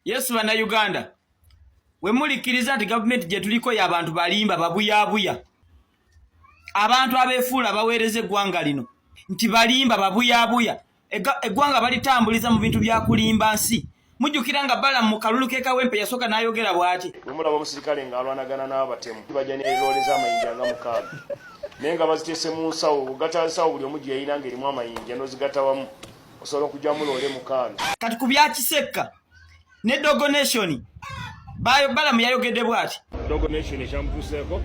Yesu bannayuganda we mulikkiriza nti gavumenti gye tuliko y'abantu balimba babuyabuya abantu abeefuula abaweereza eggwanga lino nti balimba babuyabuya eggwanga balitambuliza mu bintu bya kulimba nsi mujjukira nga balamu mu kalulu k'e kawempe yasooka n'ayogera bw'ati bwemulaba omusirikale ng'alwanagana n'abatemu bajja neloole z'amayinja nga mukaaga naye nga baziteese mu nsawo ogata nsawo buli omu gye yalina ng'erimu amayinja n'ozigatta wamu osobola okugyamu loole mukaaga kati ku bya kisekka ne dogo nation bayo balamu yayogedde bwati dogo nation ekyamutuuseeko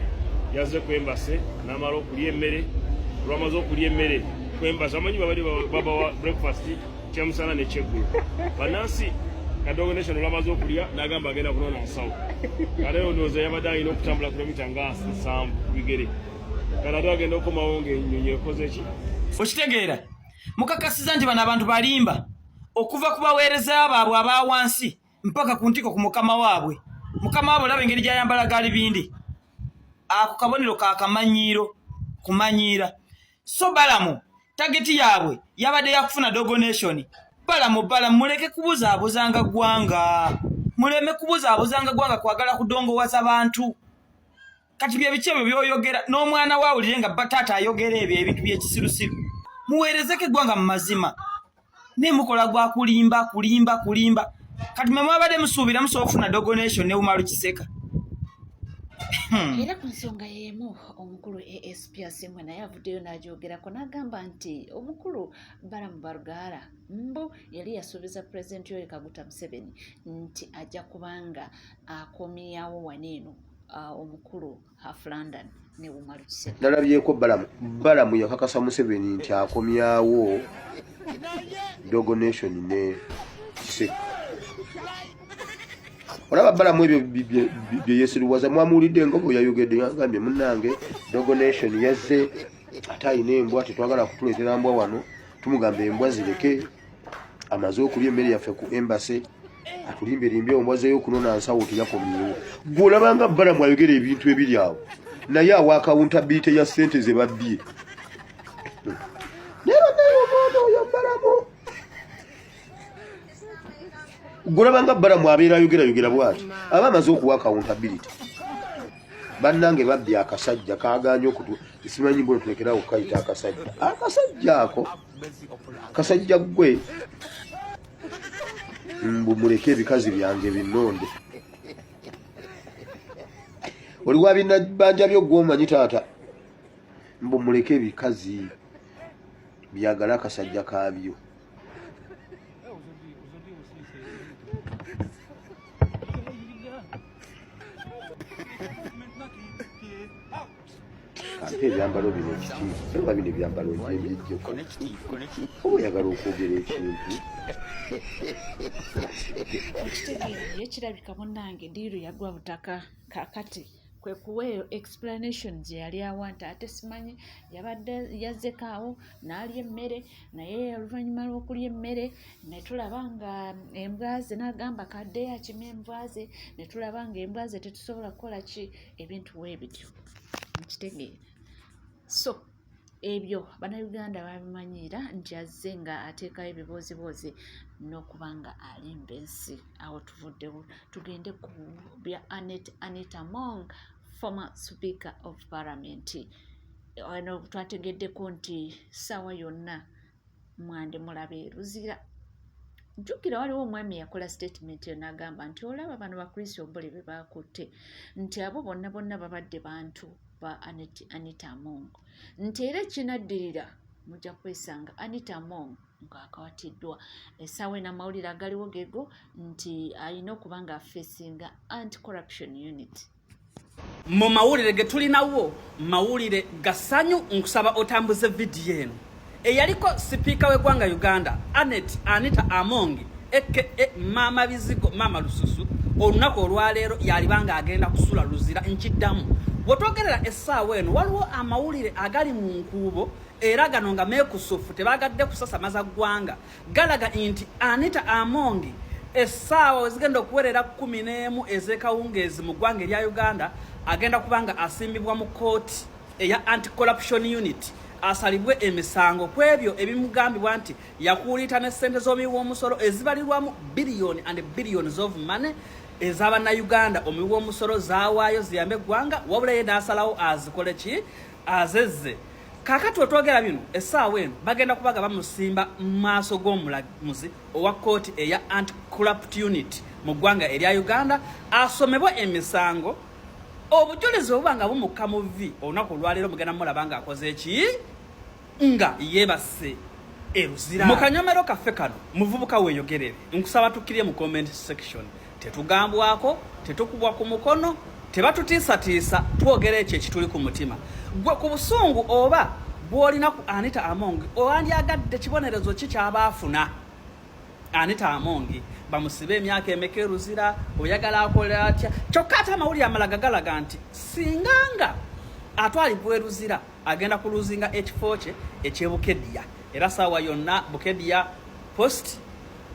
yazze ku embassy n'amala okulya emmere olwamaze okulya emmere ku embassy amanyi babadde babawa breakfast kyemusana nekyeggulo bannansi kadogo nation olwamaze okulya n'agamba agenda kunona nsawo kale ndowooza yabadde alina okutambula kilomita nga nsanvu ku bigere kale ate agenda okukomawo ng'ennyonyi ekoze ki okitegeera mukakasiza nti bano abantu balimba okuva ku baweereza baabwe aba wansi mpaka ku ntiko ku mukama waabwe mukama waabwe olaba engeri gy'ayambala galibindi ako kabonero ka kamanyiiro kumanyiira so balamu tageti yaabwe yabadde yakufuna dogo nation balamu balamu muleke kubuzaabuzanga ggwanga muleme kubuzaabuzanga ggwanga kwagala kudongowaza bantu kati bye biki ebyo byoyogera n'omwana we awulire nga taata ayogera ebyo ebintu byekisirusiru muweerezeko eggwanga mu mazima naye mukola gwa kulimba kulimba kulimba kati mwe mwabadde musuubira musobola okufuna dogonation ne umaru kiseka Era ku nsonga y'emu omukulu ASP Asiimwe naye avuddeyo n'agyogerako n'agamba nti omukulu Balamu Barugahara mbu yali yasuubiza Pulezidenti Yoweri Kaguta Museveni nti ajja kubanga akomyawo wano eno omukulu Half London ne Umaru Kiseka. Nalabyeko Balamu Balamu yakakasa Museveni nti akomyawo Dogo Nation ne Kiseka. Olaba Balamu ebyo bye yeesiruwaza mwamuwulidde nga bwe yayogedde yagambye munnange Dogo Nation yazze ate alina embwa tetwagala kutuleetera mbwa wano tumugamba embwa zireke amaze okulya emmere yaffe ku embassy atulimberimbye ombwa zeyo kunona nsawo teyakomyewo gwe olabanga balamu ayogera ebintu ebiri awo naye awa akawuntabirite ya sente ze babbye naye banaye omwana oyo balamu gwe olabanga balamu abeera ayogerayogera bwati aba amaze okuwa akawuntabirite bannange babbye akasajja kaganye okutu simanyi mbona tulekerawo okukayita akasajja akasajja ako kasajja gwe mbu muleke ebikazi byange binonde oli wabinabanja byo gwomanyi taata mbu muleke ebikazi byagala akasajja kabyo Kampe ebyambalo bino ekitiibwa oba bino ebyambalo ngyembyejjeko oba oyagala okwogera ekintu okitegeera naye kirabika munnange diiru yagwa butaka kakati kwe kuwa eyo explanation gye yali awa nti ate simanyi yabadde yazzeko awo n'alya emmere naye oluvannyuma lw'okulya emmere ne tulaba nga embwa ze n'agamba kaddeyo akime embwa ze ne tulaba nga embwa ze tetusobola kukola ki ebintu weebityo nkitegeera so ebyo bannayuganda babimanyiira nti azze nga ateekayo ebibooziboozi n'okuba nga alimba ensi awo tuvuddewo tugende ku bya anet anita among former speaker of parliament ono twategeddeko nti ssaawa yonna mwandimulaba e Luzira. Jjukira waliwo omwami eyakola sitatimenti eyo n'agamba nti olaba bano ba Chris Obore be baakutte nti abo bonna bonna babadde bantu ba Anita Among nti era ekinaddirira mujja kwesanga Anita Among ng'akwatiddwa. Essaawa eno amawulire agaliwo geego nti alina okuba nga afeesinga anti-corruption unit. Mu mawulire ge tulinawo mawulire ga ssanyu nkusaba otambuze vidiyo eno. Eyaliko sipiika w'eggwanga Uganda Annet Anita Among aka Maama Bizigo Maama Lususu olunaku olwaleero yaliba ng'agenda kusula Luzira. Nkiddamu wetwogerera essaawa eno waliwo amawulire agali mu nkuubo era gano nga meekusufu tebagadde kusasamaza ggwanga galaga nti Anita Amongi essaawa wezigenda okuwerera 11 ez'ekawungeezi mu ggwanga erya Uganda agenda kuba nga asimbibwa mu kkooti eya anti-corruption unit. asalibwe emisango ku ebyo ebimugambibwa nti yakuuliita ne ssente z'omuwi w'omusolo ezibalirwamu billion and billions of money ez'abannayuganda omuwi w'omusolo zaawaayo ziyambe eggwanga, wabula ye n'asalawo azikole ki azezze. Kaakati wetwogera bino essaawa eno bagenda kubaga bamusimba mu maaso g'omulamuzi owa kkooti eya anti-corrupt unit mu ggwanga erya Uganda asomebwe emisango. Obujulizi obuba nga bumukka mu vvi olunaku olwaleero mugenda mulaba ng'akoze ki nga yeebase e Luzira. Mu kanyomero kaffe kano muvubuka weeyogerere, nkusaba tukkirye mu comment section. Tetugambwako, tetukubwa ku mukono, tebatutiisatiisa, twogera ekyo ekituli ku mutima. Gwe ku busungu oba bw'olina ku Anita Among, owandyagadde kibonerezo ki ky'aba afuna? Anita Among bamusibe emyaka emeka e Luzira? Oyagala akole atya? Kyokka ate amawulire amala gagalaga nti singa nga atwalibwa e Luzira agenda kuluzinga ekifo kye eky'e Bukedia, era saawa yonna Bukedia post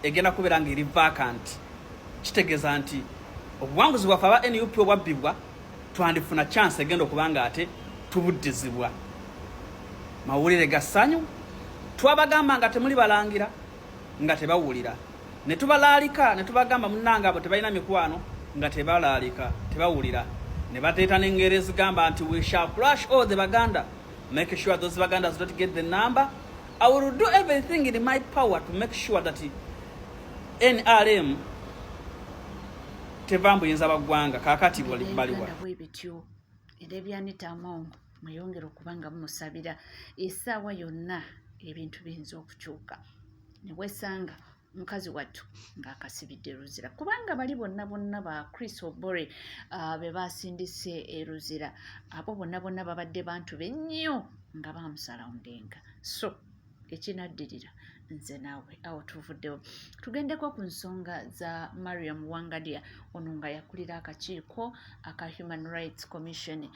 egenda kubeera nga eri vacant. Kitegeeza nti obuwanguzi bwaffe aba NUP obwabbibwa twandifuna chance egenda okuba nga ate tubuddizibwa. Mawulire ga ssanyu, twabagamba nga temuli balangira nga tebawulira, ne tubalaalika ne tubagamba munnange abo tebalina mikwano nga tebalaalika tebawulira, ne bateeta n'engeri ezigamba nti we shall crush all the Baganda, make sure those Bagandas don't get the number. I will do everything in my power to make sure that NRM teva mbuyinza bwa ggwanga. Kaakati baliwa bwe bityo era ebya Anita Among mweyongere okuba nga mumusabira. Essaawa yonna ebintu biyinza okukyuka ne weesanga mukazi wattu ng'akasibidde Luzira, kubanga bali bonna bonna ba Chris Obore be basindise e Luzira, abo bonna bonna babadde bantu be nnyo nga bamusalawundinga. So ekinaddirira nze naawe awo tuvuddewo tugendeko ku nsonga za Mariam Wangadya, ono nga yakulira akakiiko aka Human Rights Commission.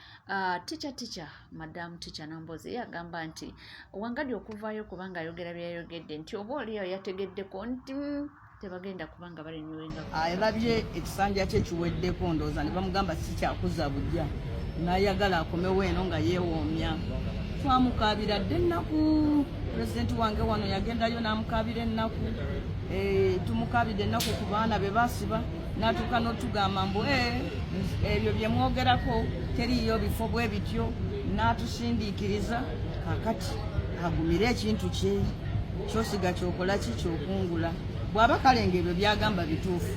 Teacher Madam Teacher Nambozi yagamba nti Wangadya okuvaayo kubanga ayogera byeyayogedde nti oba oliawo yategeddeko nti tebagenda kubanga barenewinga. Alabye ekisanja kye kiweddeko, ndowooza ne bamugamba si kyakuza bujja, n'ayagala akomewo eno nga yeewoomya. Twamukaabira dde ennaku, pulezidenti wange wano yagendayo n'amukaabira ennaku. Tumukaabidde ennaku ku baana be basiba, n'atuuka n'otugamba mbu ebyo bye mwogerako teriiyo bifo bwe bityo, n'atusindiikiriza. Kakati agumire ekintu kye, kyosiga kyokola ki kyokungula. Bw'aba kale ng'ebyo byagamba bituufu,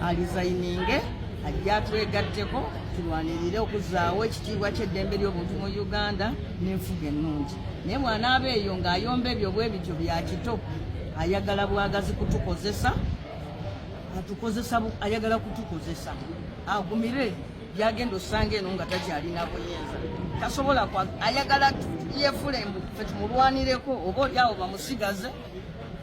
alizayininge ajja atwegatteko tulwanirire okuzaawo ekitiibwa ky'eddembe ly'obuntu mu Uganda n'enfuga ennungi. Naye bw'anaaba eyo ng'ayomba ebyo bwe bityo bya kito, ayagala bwagazi kutukozesa, atukozesa, ayagala kutukozesa. Agumire byagenda osanga eno nga takyalina buyinza, tasobola, ayagala yeefule mbu ffe tumulwanireko, oba oli awo bamusigaze,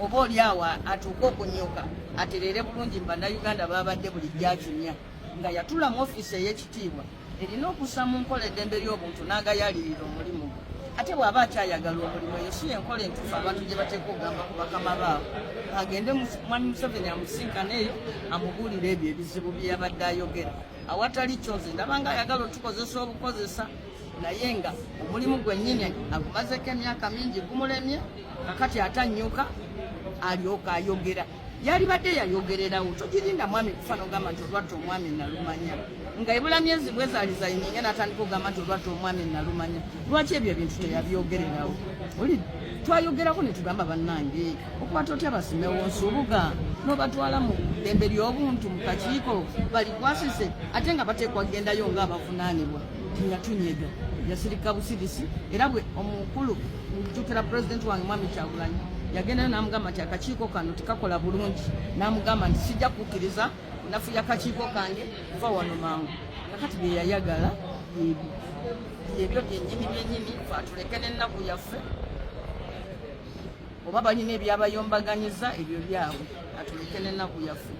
oba oli awo atuuke okunyuka atereere bulungi mu Bannayuganda. Babadde bulijjo acunya nga yatula mu ofiisi ey'ekitiibwa erina okussa mu nkola eddembe ly'obuntu n'agayalirira omulimu gwe. Ate bw'aba akyayagala omulimu, eyo si enkola entuufu abantu gye bateeka okugamba ku bakama baabwe. Agende Mwami Museveni amusinkane eyo amubuulire ebyo ebizibu bye yabadde ayogera. Awatali kyo nze ndaba nga ayagala otukozesa obukozesa, naye nga omulimu gwennyini agumazeko emyaka mingi gumulemye. Kakati atanyuka alyoka ayogera, yalibadde yayogererawo. Togirinda mwami kufa nogamba nti olwatta omwami nalumanya, nga ebula myezi bwezaalizayininga natandika okugamba nti olwatta omwami nalumanya. Lwaki ebyo ebintu teyabyogererawo? Oli twayogerako ne tugamba, bannange, okwata otya basimewo Nsubuga n'obatwala mu ddembe ly'obuntu mu kakiiko balikwasise, ate nga bateekwa kugendayo ng'abavunaanibwa? Teyatunyega, yasirika busirisi. Era bwe omukulu, njukira pulezidenti wange Mwami Kyagulanyi yagendayo n'amugamba nti akakiiko kano tekakola bulungi, n'amugamba nti sijja kukkiriza nafuya kakiiko kange kuva wano mangu. Kakati bye yayagala ebyo byennyini byennyini, fe atuleke n'ennaku yaffe. Oba balina ebyabayombaganyiza, ebyo byabwe, atuleke n'ennaku yaffe.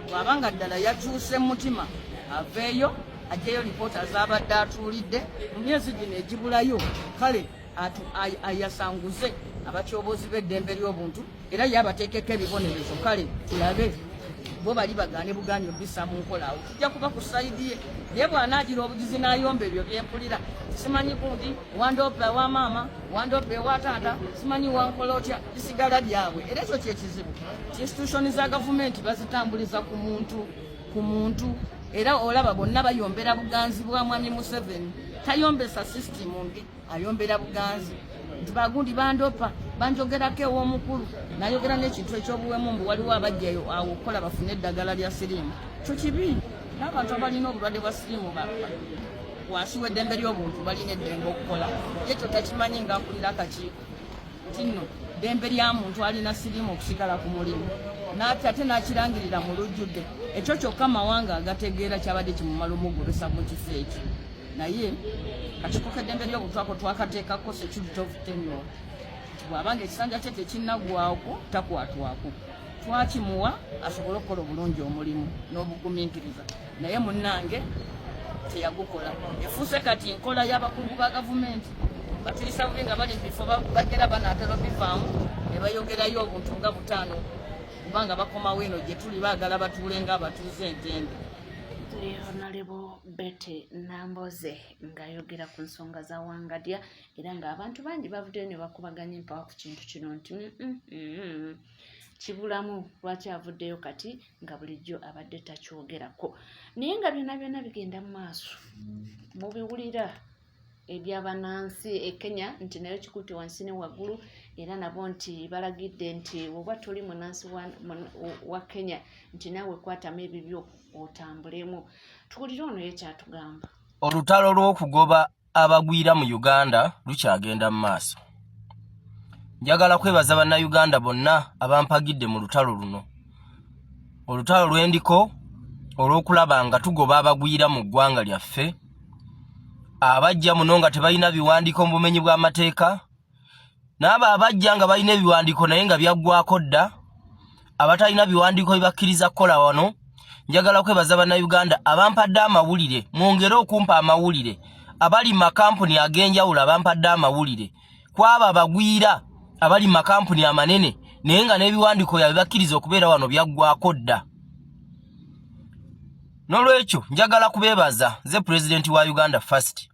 Bw'aba nga ddala yakyuse mutima, aveeyo ajjeyo lipoota z'abadde atuulidde mu myezi gino egibulayo. Kale ayasanguze abatyoboozi b'eddembe ly'obuntu era ye abateekeko ebibonerezo, kale tulabe. Bo bali bagaane bugaanyi obissa mu nkola, awo tujja kuba ku sayidi ye. Naye bw'anaagira obugizi n'ayomba ebyo byempulira, simanyi gundi wandoopa ewa maama, wandoopa ewa taata, simanyi wankola otya, bisigala byabwe. Era ekyo kyekizibu, institution za gavumenti bazitambuliza ku muntu ku muntu. Era olaba bonna bayombera buganzi bwa mwami Museveni, tayombesa sisitimu mbi, ayombera buganzi nti bagundi bandopa, banjogerako ew'omukulu, nayogera n'ekintu ekyobuwemu mbu waliwo abajjayo awo okukola bafune eddagala lya siriimu. Kyo kibi, n'abantu abalina obulwadde bwa siriimu wansi w'eddembe ly'obuntu balina eddembe okukola. Ekyo takimanyi ng'akulira akakiiko nti nno ddembe lya muntu alina siriimu okusigala ku mulimu, n'ate ate n'akirangirira mu lujjudde. Ekyo kyokka mawanga agategeera kyabadde kimumala omugobesa mu kifo ekyo. Naye kakiiko k'eddembe ly'obuntu ako twakateekako security of tenure, nti bw'abanga ekisanja kye tekinnaggwako takwatwako. Twakimuwa asobole okukola obulungi omulimu n'obugumiikiriza, naye munnange teyagukola. Efuuse kati nkola y'abakungu ba gavumenti, batuyisa bubi nga bali mu bifo bagera banaatera obivaamu ne bayogerayo obuntu nga butaano, kubanga bakomawo eno gye tuli baagala batuule nga abatuuze entende. Honorable Betty Namboze ng'ayogera ku nsonga za Wangadya, era ng'abantu bangi bavuddeyo ne bakubaganya empawa ku kintu kino nti kibulamu lwaki avuddeyo kati nga bulijjo abadde takyogerako. Naye nga byonna byonna bigenda mu maaso, mubiwulira ebyabanansi e Kenya nti nayo kikutte wansi ne waggulu, era nabo nti balagidde nti oba toli munansi wa Kenya nti naawe kwatamu ebibyo otambulemu. Tuwulire ono ye kyatugamba. Olutalo lw'okugoba abagwira mu Uganda lukyagenda mu maaso. Njagala kwebaza Bannayuganda bonna abampagidde mu lutalo luno. Olutalo lwendiko olw'okulaba nga tugoba abagwira mu ggwanga lyaffe, abajja muno nga tebalina biwandiiko mu bumenyi bw'amateeka, n'abo abajja nga balina ebiwandiiko naye nga byaggwako dda, abatalina biwandiiko bibakkiriza kukola wano. Njagala kwebaza Bannayuganda abampadde amawulire, mwongere okumpa amawulire, abali mu makampuni ag'enjawulo abampadde amawulire kwabo abagwira abali mu makampuni amanene naye nga n'ebiwandiiko byabwe bakkiriza okubeera wano byaggwako dda. N'olwekyo njagala kubeebaza nze pulezidenti wa Uganda First.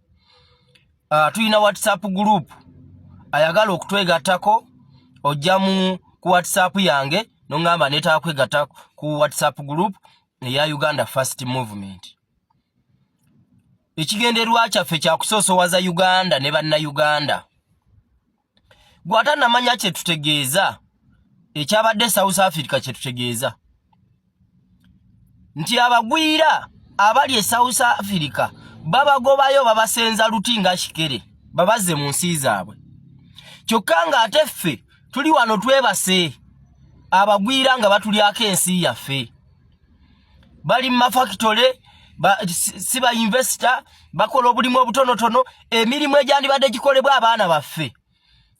Tulina WhatsApp group, ayagala okutwegattako ojja mu ku WhatsApp yange nongamba neetaaga kwegatta ku WhatsApp group eya Uganda First Movement. Ekigendererwa kyaffe kya kusoosowaza Uganda ne Bannayuganda. Gwe atanamanya kye tutegeeza, ekyabadde South Africa kye tutegeeza nti abagwira abali e South Africa babagobayo, babasenza luti nga kikere, babazze mu nsi zaabwe. Kyokka ng'ate ffe tuli wano twebase, abagwira nga batulyako ensi yaffe. Bali mu mafakitole, si ba investor, bakola obulimu obutonotono, emirimu egyandibadde gikolebwa abaana baffe.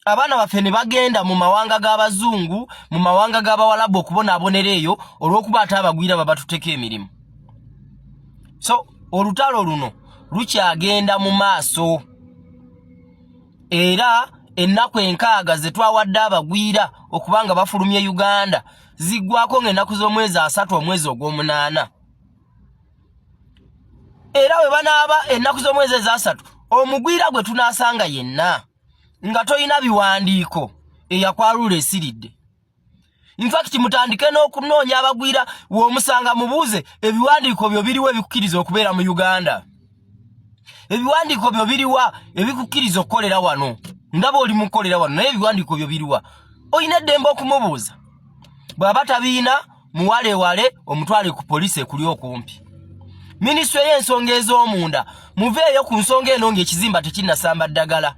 Abaana baffe ne bagenda mu mawanga g'abazungu, mu mawanga g'abawalabu okubonaabonera eyo olw'okuba ate abagwira babatuteko emirimu. So olutalo luno lukyagenda mu maaso, era ennaku 60 ze twawadde abagwira okuba nga bafulumye Uganda ziggwako ng'ennaku z'omwezi 30 omwezi ogw'omunaana. Era bwe banaaba ennaku z'omwezi ezasatu, omugwira gwe tunaasanga yenna nga tolina biwandiiko eyakwalula esiridde. Infact mutandike n'okunoonya abagwira, w'omusanga mubuuze ebiwandiiko byo biriwa ebikukkiriza okubeera mu Uganda, ebiwandiiko byo biriwa ebikukkiriza okukolera wano, ndaba oli mukukolera wano naye ebiwandiiko byo biriwa. Olina eddembe okumubuuza. Bw'aba tabiina, muwalewale omutwale ku poliisi ekuli okumpi. Minisitule y'ensonga ez'omunda, muveeyo ku nsonga eno ng'ekizimba tekinnasamba ddagala.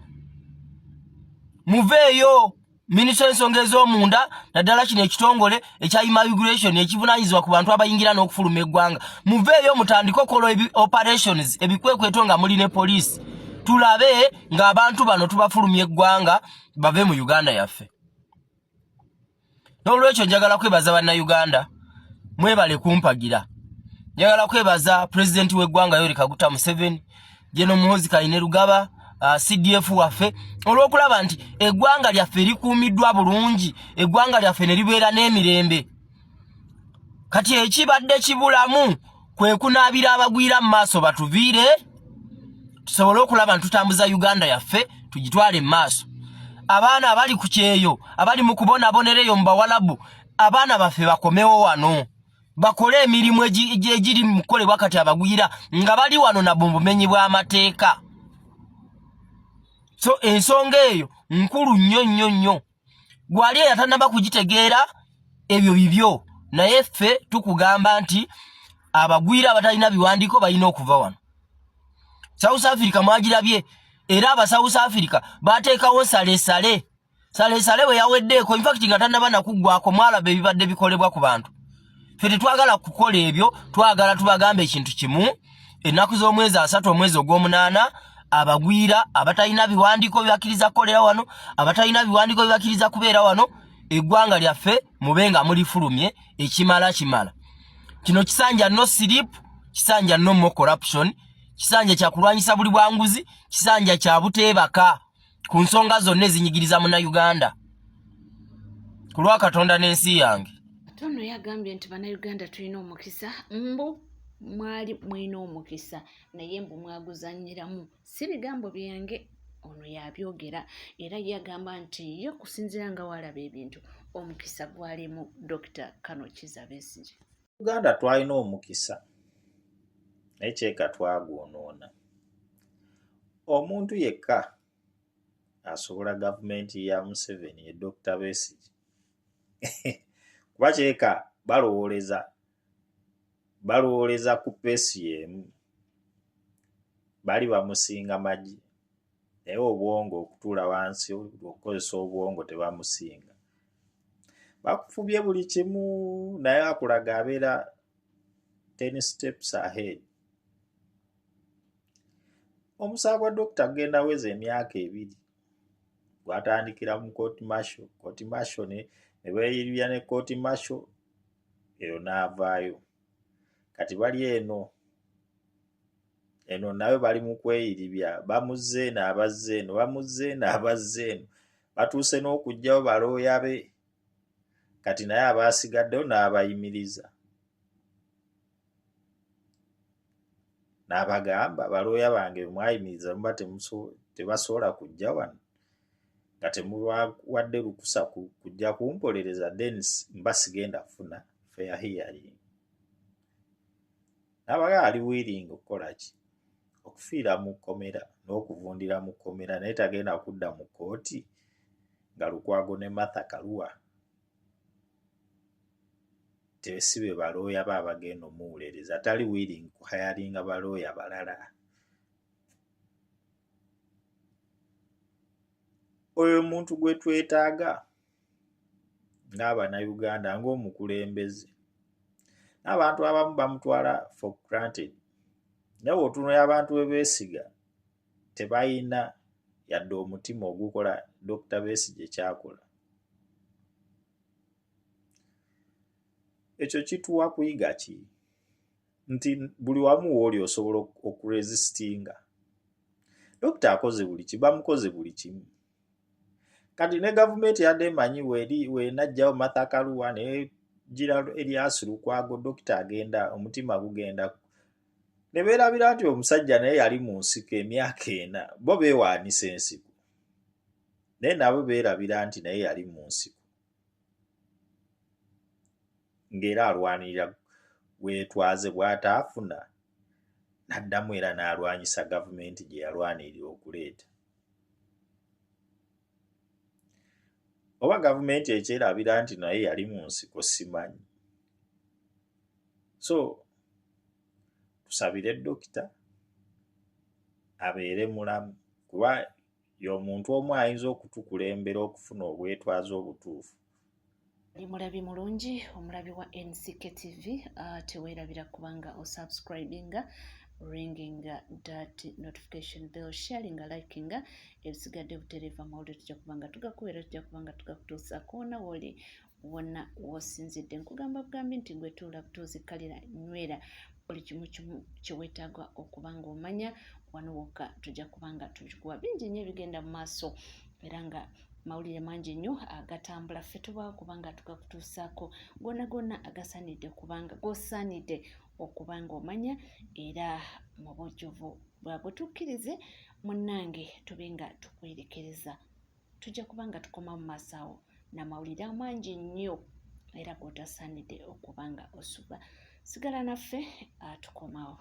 Muveeyo minisitule y'ensonga ez'omunda, naddala kino ekitongole ekya immigration ekivunaanyizibwa ku bantu abayingira n'okufuluma eggwanga, muveeyo mutandike okukola operations, ebikwekweto nga muli ne poliisi, tulabe ng'abantu bano tubafulumya eggwanga bave mu Uganda yaffe. N'olwekyo njagala kwebaza Bannayuganda, mwebale kumpagira. Njagala kwebaza pulezidenti w'eggwanga Yoweri Kaguta Museveni, General Muhoozi Kainerugaba, CDF waffe, olw'okulaba nti eggwanga lyaffe likuumiddwa bulungi, eggwanga lyaffe ne libeera n'emirembe. Kati ekibadde kibulamu kwe kunaabira abagwira mu maaso batuviire tusobole okulaba ntutambuza Uganda yaffe tugitwale mu maaso. Abaana abali ku kyeyo, abali mu kubonabonera eyo mu Bawalabu, abaana baffe bakomewo wano bakole emirimu egiri mu kukolebwa kati abagwira nga bali wano na bumenyi bw'amateeka. So ensonga eyo nkulu nnyo nnyo nnyo. Gwali eyatanaba kugitegeera ebyo bibyo, naye ffe tukugamba nti abagwira abatalina biwandiiko balina okuva wano. South Africa mwagirabye, era aba South Africa bateekawo salesale. Salesale bwe yaweddeeko, infact nga tannaba nakuggwako, mwalaba ebibadde bikolebwa ku bantu. Ffe tetwagala kukola ebyo, twagala tubagambe ekintu kimu. Ennaku z'omwezi 3 omwezi ogw'omunaana, abagwira abatalina biwandiiko bibakkiriza kukolera wano, abatalina biwandiiko bibakkiriza kubeera wano, eggwanga lyaffe mube nga mulifulumye. Ekimala kimala. Kino kisanja no sleep, kisanja no more corruption, kisanja kya kulwanyisa buli bwanguzi, kisanja kya buteebaka ku nsonga zonna ezinyigiriza Munnayuganda. Ku lwa Katonda n'ensi yange. Ate ono yagambye nti Bannayuganda tulina omukisa, mbu mwali mulina omukisa naye mbu mwaguzannyiramu. Si bigambo byange, ono yabyogera, era yagamba nti ye okusinziira nga waalaba ebintu, omukisa gwalimu Dr. Kano Kizza Besigye. Uganda twalina omukisa naye kyeka twagwonoona. Omuntu yekka asobola gavumenti ya Museveni ye Dr. Besigye. Kuba kyeka balowooleza ku peesi y'emu. Bali bamusinga magi, naye obwongo okutuula wansi okukozesa obwongo tebamusinga. Bakufubye buli kimu naye akulaga abeera 10 steps ahead. Omusango gwa Dokita gugenda weza emyaka 2. Gwatandikira mu court martial, court martial ne beeyirira ne court martial eyo n'avaayo. Kati bali eno eno nayo bali mu kweyiribya, bamuzze eno abazze eno, bamuzze eno abazze eno, batuuse n'okuggyawo balooya be. Kati naye abaasigaddewo n'abayimiriza. N'abagamba balooya bange mwayimiriza muba tebasobola kujja wano nga temubawadde lukusa kujja kumpolereza, then mba sigenda kufuna fair hearing. N'abagamba ali willing okukola ki? Okufiira mu kkomera n'okuvundira mu kkomera, naye tagenda kudda mu kkooti nga Lukwago ne Martha Karua si be balooya be abagenda omuwolereza. Tali willing kuhayaringa balooya balala. Oyo omuntu gwe twetaaga ng'Abannayuganda, ng'omukulembeze. N'abantu abamu bamutwala for granted, naye bw'otunuulira abantu be beesiga tebalina yadde omutima ogukola Dr. Besigye ky'akola. Ekyo kituwa kuyiga ki? Nti buli wamu w'oli osobola okuresistinga. Dokita akoze buli kimu, bamukoze buli kimu. Kati ne gavumenti yadde emanyi weri wenajjawo Martha Karua negira Erias Lukwago, dokita agenda omutima gugenda ne beerabira nti omusajja naye yali mu nsiko emyaka 4. Bo beewaanisa ensiko, naye nabo beerabira nti naye yali mu nsiko ng'era alwanirira bwetwaze bw'ataafuna n'addamu era n'alwanyisa gavumenti gye yalwanirira okuleeta. Oba gavumenti ekyerabira nti naye yali mu nsiko simanyi. So tusabire dokita abeere mulamu, kuba y'omuntu omu ayinza okutukulembera okufuna obwetwaze obutuufu. Oli mulabi mulungi, omulabi wa NCK TV, teweerabira kubanga osubscribinga, ringing that notification bell, sharing, liking. Ebisigadde butereeva mawulire tujja kubanga tugakuweera, tujja kubanga tugakutuusa koona woli wonna w'osinzidde. Nkugamba bugambi nti gwe tuula butuuzi, kalira nywera buli kimu kimu kyeweetaaga okuba ng'omanya wano wokka tujja kubanga tubikuwa. Bingi nnyo ebigenda mu maaso era nga Mawulire mangi nnyo agatambula, ffe tubaawo kubanga tugakutuusaako gonna gonna agasaanidde kubanga gosaanidde okuba nga omanya era mu bujjuvu bwagwe. Tukkirize munnange tube nga tukwerekereza, tujja kuba nga tukoma mu maaso awo n'amawulire amangi nnyo era g'otasaanidde okuba nga osubwa. Sigala naffe, tukomawo.